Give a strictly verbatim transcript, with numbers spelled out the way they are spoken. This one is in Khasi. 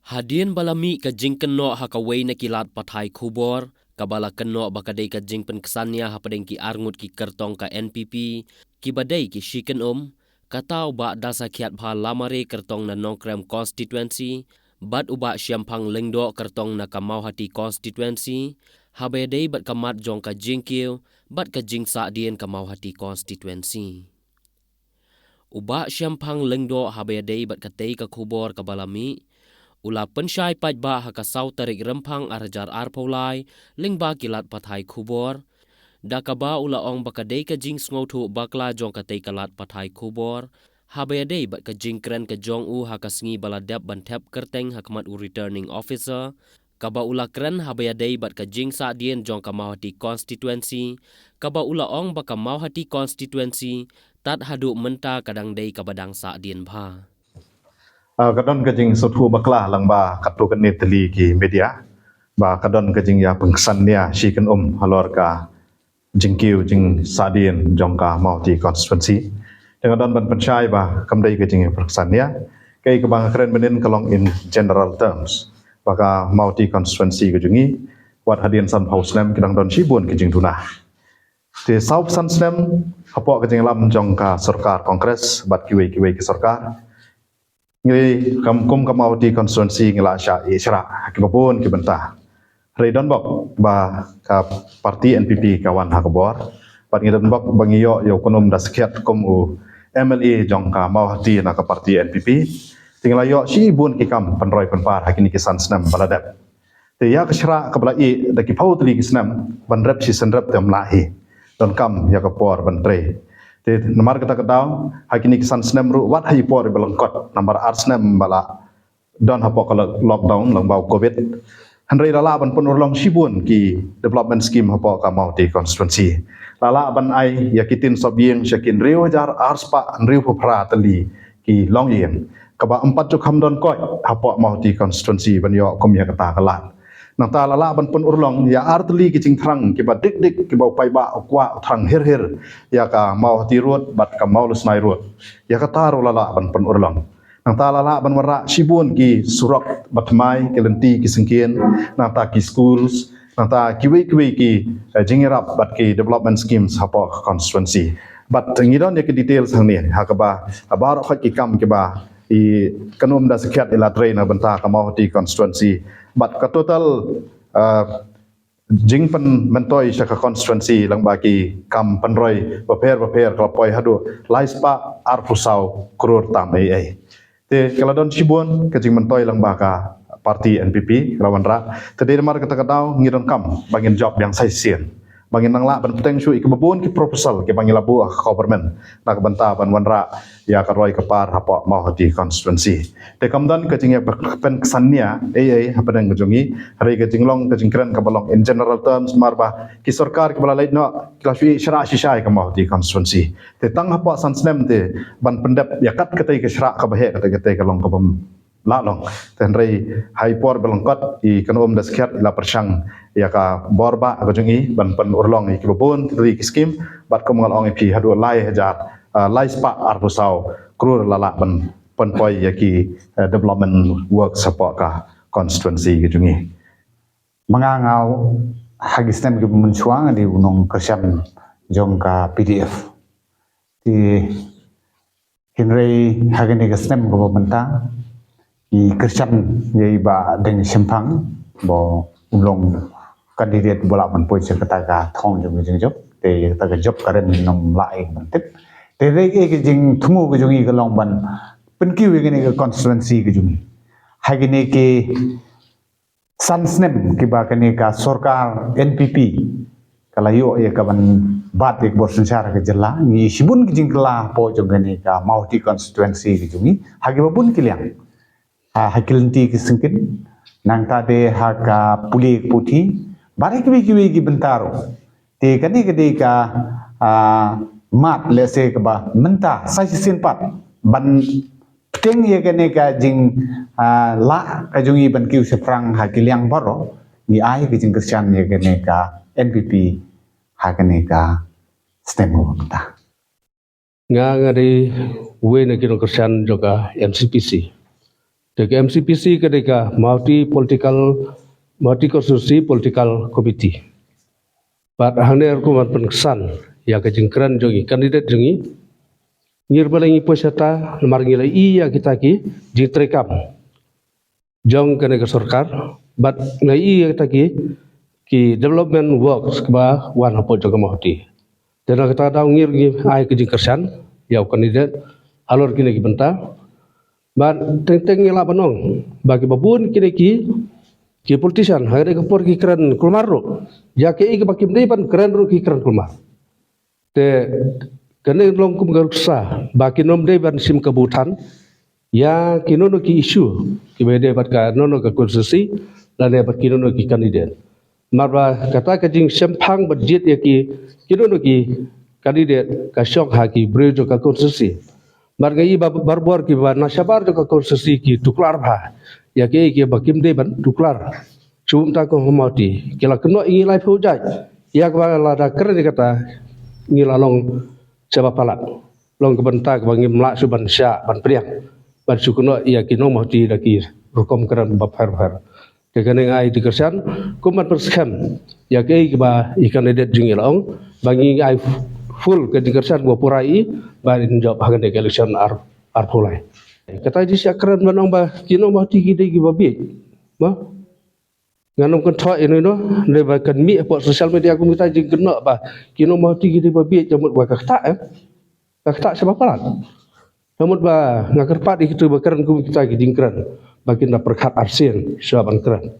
Hadien ba la mih ka jingkynnoh ha kawei na ki lad pathai khubor, kaba la kynnoh ba ka dei ka jingpynksan nia hapdeng ki arngut ki kyrtong ka N P P, kiba dei ki shi kynum, kata u Bah Dasakhiatbha Lamare kyrtong na Nongkrem constituency, bad u Bah Shemphang Lyngdoh kyrtong na ka Mawhati constituency, haba ïadei bad ka mat jong ka jingkiew, bad ka jingsahdien ka Mawhati constituency. U Bah Shemphang Lyngdoh haba ïadei bad katei ka khubor kaba la mih, u la pynshai paidbah ha ka saw tarik Rymphang ar hajar arphew lai, lyngba ki lad pathai khubor, da kaba u la ong ba ka dei ka jingsngewthuh bakla jong katei ka lad pathai khubor, haba ïadei bad ka jingkren ka jong u ha ka sngi ba la dep ban thep kyrteng ha khmat u returning officer, kaba u la kren haba ïadei bad ka jingsahdien jong ka Mawhati constituency, kaba u la ong ba ka Mawhati constituency, tad haduh mynta ka dang dei kaba dang sahdien bha. Ah, ka don ka jingsngewthuh bakla lyngba katto katne tylli ki media, ba ka don ka jingïapynksan nia shi kynum halor ka jingkiew jingsahdien jong ka Mawhati constituency. Te nga don ban pynshai ba kam dei ka jingïapynksan nia. Kaei kaba nga kren mynnin ka long in general terms, ba ka Mawhati constituency ka jong ngi, wat hadien sanphew snem ki dang don shibun ki jingduna. Te saw phew san snem hapoh ka jingïalam jong ka sorkar Congress bad kiwei kiwei ki sorkar, ngi kam, kum ka Mawhati constituency ngi la shah ïeh shrah ha kiba bun ki bynta. Hynrei don bok ba ka parti N P P ka wan ha ka bor, bad ngi don bok ba ngi ïoh ïa u Kynum Dasakhiat kum u M L A jong ka Mawhati na ka parti N P P. Te ngi la ïoh shibun ki kam pynroi pynpar ha kine ki san snem ba la dep. Te ïa ka shrah kaba la ïeh da ki phew tylli ki snem ban rep shi shen rep te ym lah hi. Donkam ïa ka por ban trei. Te namar kata ka daw, ha kine ki san snem ruh, wat ha i por iba lyngkot, namar ar snem ba la don hapoh ka lo-, lockdown lyngba u covid, hynrei la lah ban pynurlong shibun ki development scheme hapoh ka Mawhati constituency. La lah ban ai ïa ki tin sop ïing sha ki hynriew hajar ar spah hynriewphew phra tylli ki longïing, kaba ym pat ju kham don koit hapoh Mawhati constituency ban ïoh kum ïa kata ka lad. Nangta la lah ban pynurlong ïa ar tylli ki jingthrang kiba dik dik, kiba u paidbah u kwah u thrang hir hir, ïa ka Mawhati Road bad ka Mawlasnai Road. Ïa kata ruh la lah ban pynurlong. Nangta la lah ban wanrah shibun ki surok ba thymmai, ki lynti ki syngkien, nangta ki schools, nangta kiwei kiwei ki, eh, jingïarap bad ki development schemes hapoh ka constituency. Bad ngi don ïa ki details hangne ha kaba, ha baroh khoit ki kam kiba i Kynum Dasakhiat i la trei na bynta ka Mawhati constituency. Bad ka total, eh, jingpynmyntoi sha ka constituency lyngba ki kam pynroi bapher bapher ka la poi haduh lai spah arphew saw klur tam ei ei. Te ka la don shibun ka jingmyntoi lyngba ka parti N P P ka la wanrah. Te dei namar kata ka daw ngi donkam ba ngin jop biang sa shisien, ba ngin nang lah ban pynbteng shuh ïa kiba bun ki proposal kiba ngi la buh ha ka government na ka bynta ban wanrah ïa ka roi ka par hapoh Mawhati constituency. Te kam don ka jingïapynksan nia ei ei hapdeng ka jong ngi, hynrei ka jinglong ka jingkren kaba long in general terms, namar ba ki sorkar kiba la leit noh ki la shu ïeh shrah shisha ïa ka Mawhati constituency. Te tang hapoh san snem te ban pyndep ïa kat katei ka shrah kaba heh, katei katei ka long kaba ym lah long. Te hynrei ha i por ba lyngkot i Kynum Dasakhiat i la pyrshang ïa ka bor bah ka jong ngi ban pynurlong ïa kiba bun ki scheme, bad kum nga la ong ïa phi haduh lai hajar, ah, lai spah arphew saw klur la lah ban pynpoi ïa ki, eh, development works hapoh ka constituency ka jong ngi. Ma nga, nga, ha ki snem kiba mynshuwa nga dei u nongkyrshan jong ka P D F. Te hynrei ha kane ka snem kaba mynta ngi kyrshan ïa i Bah Deng Shemphang ba un long candidate ba lah ban poi sha kata ka thong jong ka jingjop. Te ïa kata ka jop ka rim ngim lah ïa ka ban tip. Te hynrei ka jingthmu ka jong ngi ka long ban pynkiew ïa kane ka constituency ka jong ngi. Ha kane ka san snem kiba kane ka sorkar N P P ka la ïoh ïa ka ban bat ïa ka bor synshar ka jylla, ngi shibun ki jingkylla hapoh jong kane ka Mawhati constituency ka jong ngi ha kiba bun ki liang. Ha, ha ki lynti ki syngkien, nangta de ha ka pule ka puthi bad ha kiwei kiwei ki bynta ruh. Te kane ka dei ka, ah, mat lehse kaba mynta sa shisien pat ban pynbteng ïa kane ka jing, ah, lah ka jong ngi ban kiew shaphrang ha ki liang baroh, ngi ai ka jingkyrshan ïa kane ka N P P ha kane ka snem kaba mynta. Nga, nga dei uwei na ki nongkyrshan jong ka M C P C. Te ka M C P C ka dei ka Mawhati Political, Mawhati Constituency Political Committee. Bad hangne ruh kumno ban pynksan ïa ka jingkren jong i candidate jong i. Ngi ruh ba la ngi poi shata namar ngi la ïohi ïa kita ki jingtreikam jong kane ka sorkar, bad ngi ïohi ïa kita ki, ki development works kaba wan hapoh jong ka Mawhati. Te na kata ka daw ngi ruh ngi ai ka jingkyrshan ïa u candidate halor kine ki bynta. Bad teng teng ngi lah ban ong ba kiba bun kine ki, ki politician ha kane ka por ki kren kulmar ruh. Ïa kiei kiba kim dei ban kren ruh ki kren kulmar. Te kane long kum ka nuksa ba kim dei ban shim ka buthan ïa kino kino ki issue kiba dei bad kano kano ka constituency lane bad kino kino ki candidate. Namar ba kata ka jingshemphang bad jied ïa ki, kino kino ki candidate ka shong ha ki briew jong ka constituency. Bad nga ïohi ba barabor kiba na shabar jong ka constituency ki tuklar bha ïa kiei kiba kim dei ban tuklar. Shu bam tang ka Mawhati ki la kynnoh ïa ngi laiphew jait. Ïa kaba lada kren ïa kata ngi la long shaba palat. Long ka bynta kaba ngim lah shuh ban shah ban pdiang ban shu kynnoh ïa ki nong Mawhati da ki rukom kren bapher bapher. Te kane nga ai jingkyrshan kum ban pynskhem ïa kiei kiba i candidate jong ngi la ong, ba ngi ai full ka jingkyrshan ba pura i ba in jop ha kane ka election ar, arphew lai. Kata jingshisha kren ban ong ba ki nong Mawhati ki dei kiba bieit. Ba ngan ym kynthoh ïano ïano, dei ba kan mih hapoh social media kum kita jingkynnoh ba ki nong Mawhati ki dei ba bieit, ka mut ba ka ktah, eh. Ka ktah shaba palat. Ka mut ba nga kyrpad ïa kito ba kren kum kita ki jingkren ba kin da pyrkhat arsien shwa ban kren.